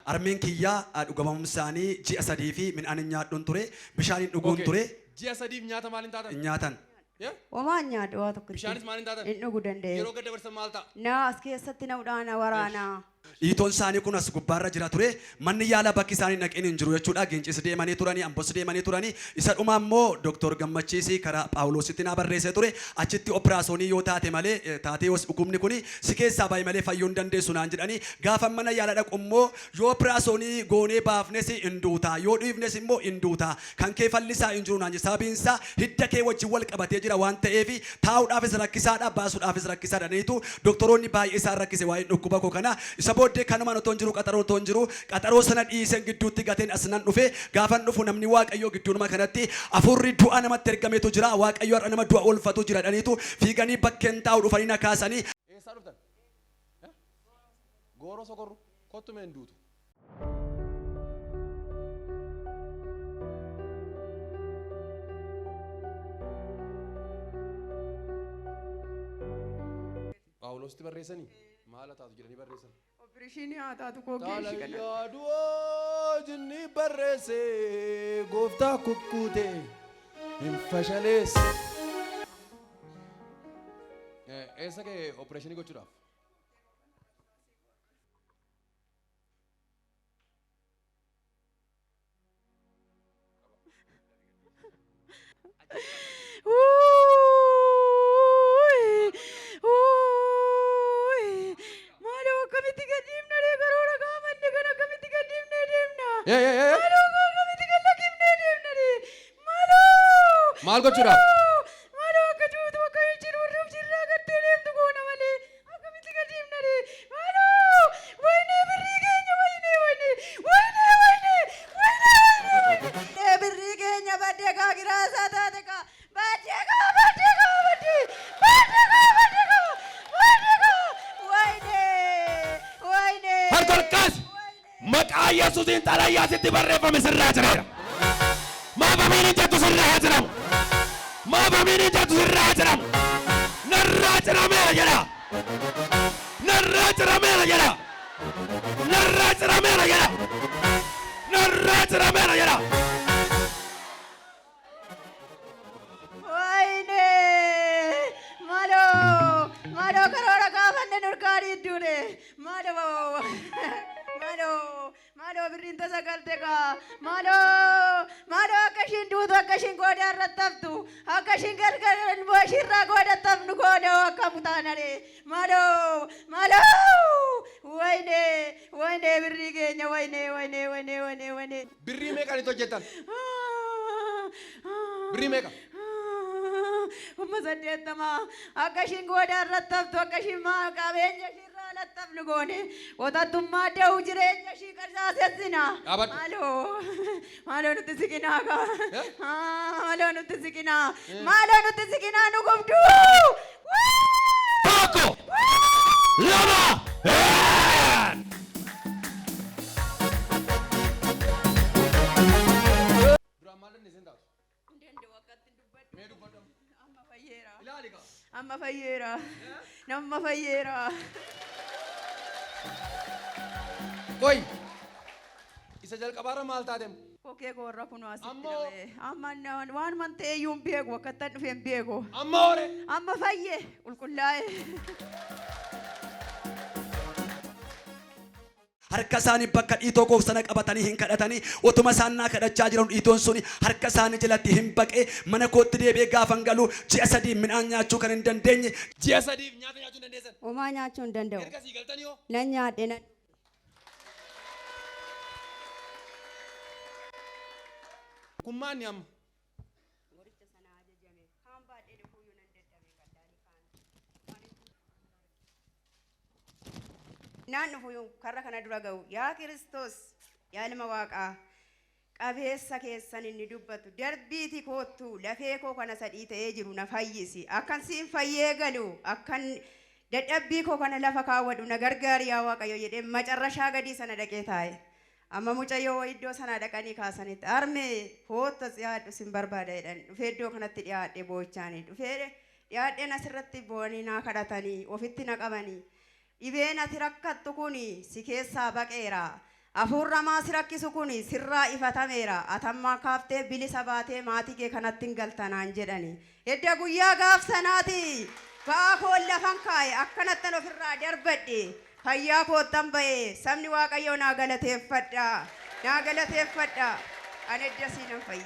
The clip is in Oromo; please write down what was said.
Harmeen kiyyaa dhugamamuun isaanii ji'a 3 fi midhaan hin nyaadhuun ture, bishaan hin dhuguun ture. Ji'a 3f nyaata maal hin taatan? Hin nyaatan. Homaa hin nyaadhu waa tokko. Bishaanis maal hin taatan? Hin dhugu danda'e. Yeroo gad dabarsan maal ta'a? Na as keessatti na udhaana waraana. Dhiitoon isaanii kun as gubbaarra jira ture. Manni yaalaa bakki isaanii hin dhaqin hin jiru jechuudha. Giincis deemanii turanii, Ambos deemanii turanii. Isa dhumaa immoo Doktor Gammachiisi karaa Phaawuloositti naa barreessee ture. Achitti opiraasoonii yoo taate malee, taatee yoos dhukkubni kun si keessaa bahe malee fayyuu hin dandeessu naan jedhanii. Gaafan mana yaala dhaqu immoo yoo opiraasoonii goonee baafnes hin duuta, yoo dhiifnes immoo hin duuta. Kan kee falli isaa hin jiru naan jedhe. Sababiin isaa hidda kee wajjin wal qabatee jira waan ta'eef taa'uudhaafis rakkisaadha, baasuudhaafis rakkisaadha jedhaniitu doktoroonni baay'ee isaan rakkise waa'een dhukkuba koo kana. Isa booddee kanumaan otoo hin jiru qaxaroo otoo hin jiru qaxaroo sana dhiiseen gidduutti gateen as nan dhufe. Gaafan dhufu namni Waaqayyoo gidduunuma kanatti hafuurri du'a namatti ergametu jira, Waaqayyo har'a nama du'a oolfatu jira jedhaniitu fiiganii bakkeen taa'u dhufanii na kaasanii. Eessaa dhuftan? Gooroo sokorru kottu mee hin duutu. Phaawulositti barreessanii maal haa taatu jedhanii barreessan. Opereeshinii haa taatu koo geeshi kana. Xalayaa du'aa jinni barreesse gooftaa kukkuute hin fashaleesse. Eessa ka'e opereeshinii gochuudhaaf? Maaloo akkamitti gad dhiifna ree karoora gaafanne kana akkamitti gad dhiifnee deemna? Ee, ee, ee. Maaloo akkamitti gad lakkifnee deemna ree? Maaloo! Maal gochuudhaaf? Maaloo! Maaloo akka duutu akka jiru warri of jirraa gattee deemtu goona malee. Akkamitti gad dhiifna ree? Maaloo! Waynee birrii keenya waynee waynee waynee waynee waynee waynee waynee. Birrii keenya baddee kaa giraasaa taate kaa baddee kaa baddee kaa baddee baddee kaa baddee kaa baddee kaa waynee waynee. Harka ol kaasi. Maqaa Yesuusiin xalayaa sitti barreeffame sirraa cireera. Maaf amiin hin jettu sirraa haa ciramu. Maaf amiin hin jettu sirraa haa ciramu. Narraa cirameera jedha. Narraa cirameera jedha. Narraa cirameera jedha. Narraa cirameera jedha. Wayne maaloo maaloo karoora gaafanne nurkaa diidduune maaloo maaloo maaloo birriin tasa galte kaa maaloo maaloo akka ishiin duutu akka ishiin goodaa irratti haftu akka ishiin gargar ilmoo ishiirraa goodatti hafnu goonoo akka mutaanaree maaloo maaloo wayne wayne birrii keenya wayne wayne wayne wayne wayne. Birrii meeqaan itti hojjettan? Birrii meeqa? 80,000 akka ishiin goodaa irratti haftu akka ishiin maa qabeenya ishii irraa alatti hafnu goone qotattummaa da'u jireenya ishii qarsaasessina. Dhaabadhu. Maaloo maaloo nutti siqinaa kaa. Eh? Maaloo nutti siqinaa. Maaloo nutti siqinaa nu gubdu. 1, 2, een. Duraan maal dandeessee hin taatu? Hin danda'u akkatti dubbadhu. Mee dubbadhu amma. Amma fayyeera. Ilaali kaa. Amma fayyeera. Namma fayyeera. Qoy. Isa jalqabaarra maal taatem? Kokkee koorra kunoo asitti Ammoo- dhabee. Amma waan man ta'e iyyuu hin beeku akkattan dhufe hin beeku. Amma hore. Amma fayye qulqullaa'e. Harka isaanii bakka dhiitoo koo sana qabatanii hin kadhatanii otuma isaan naa kadhachaa jiran dhiitoon suni harka isaanii jalatti hin baqee mana kootti deebi'ee gaafan galu ji'a 3 midhaan nyaachuu kan hin dandeenye. Ji'a 3f nyaata nyaachuu hin dandeessan. Homaa nyaachuu hin danda'u. Erga asii galtanii hoo? Nan nyaadhe nan. Kun maanni amma? Qoricha sana ajajame. Kaan baadhee dhufuuyyuu nan dadhabe qallaalii kaan. Naan dhufu karra kana dura ga'u. Yaa Kiristoos, yaa ilma Waaqaa, qabeessa keessan inni dubbatu, darbiiti koottu, lafee koo kana sadii ta'ee jiru na fayyisi. Akkan siin fayyee galu, akkan dadhabbii koo kana lafa kaawwadhu na gargaari yaa Waaqayyo jedhee macarrashaa gadii sana dhaqee taa'e. Amma mucayyoo iddoo sanaa dhaqanii kaasanitti armee koottas dhiyaadhu sin barbaada jedhan. Dhufee iddoo kanatti dhiyaadhe boo'ichaanii. Dhufee dhiyaadheen asirratti boo'anii naa kadhatanii ofitti na qabanii. Dhibeen ati rakkattu kun si keessaa baqeera. Hafuurri hamaa si rakkisu kun sirraa ifatameera. Atammaa kaaftee bilisa baatee maatii kee kanatti hin galtanaan jedhani. Edda guyyaa gaaf sanaati ba'aa koon lafan kaa'e, akkanattan ofirraa darbadhe, fayyaa koottan ba'e. Sabni Waaqayyoo naa galateeffadha. Naa galateeffadha. Ani eddasii nan fayya.